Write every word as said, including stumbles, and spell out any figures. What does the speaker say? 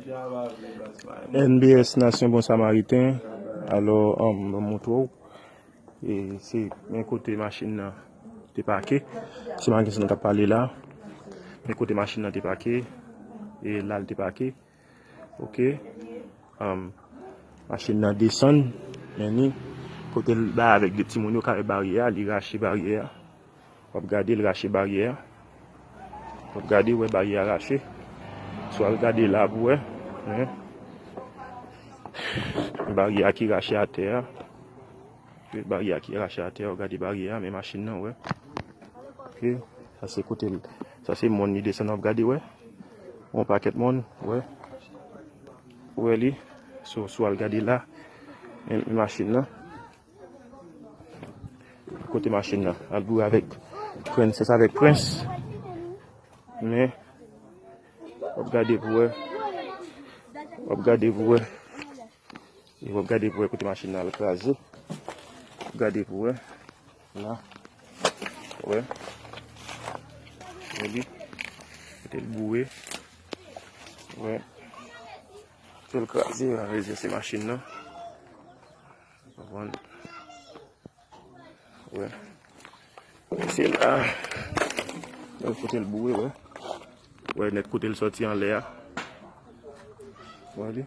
N B S Nasyon Bon Samariten. Alò, um, mwen montre w. E se men kote machin nan te pake. Se machin nan k ap pale la. Men kote machin nan te pake. E la l te pake. Ok. Um, machin nan desann. Men ni kote l bay avèk de timoun yo kare baryè a. Li rache baryè a. W ap gade l rache baryè a. W ap gade, wè, baryè a rache. Si w al gade la pou wè. Wi. Baryè a ki rache atè a. Wi, baryè a ki rache atè a. W gade baryè a, men machin nan, wè. Ok. Sa se kote l. Sa se mòn li desann, w ap gade, wè. Yon pakèt mòn, wè. Wè li. So, si w al gade la. Men, men machin nan. Kote machin nan. Al boure avèk Princess avèk Prince. Men, w ap gade pou wè. W ap gade pou wè. E w ap gade pou wè kote machin nan al kraze. W ap gade pou wè. La. Wè. Wè li. Kote l boure. Wè. Kote l kraze, a vle di se machin nan. Konprann? Wè. Se la. Wè kote l boure, wè. Wè nèt kote l sòti anlè a. Wè li.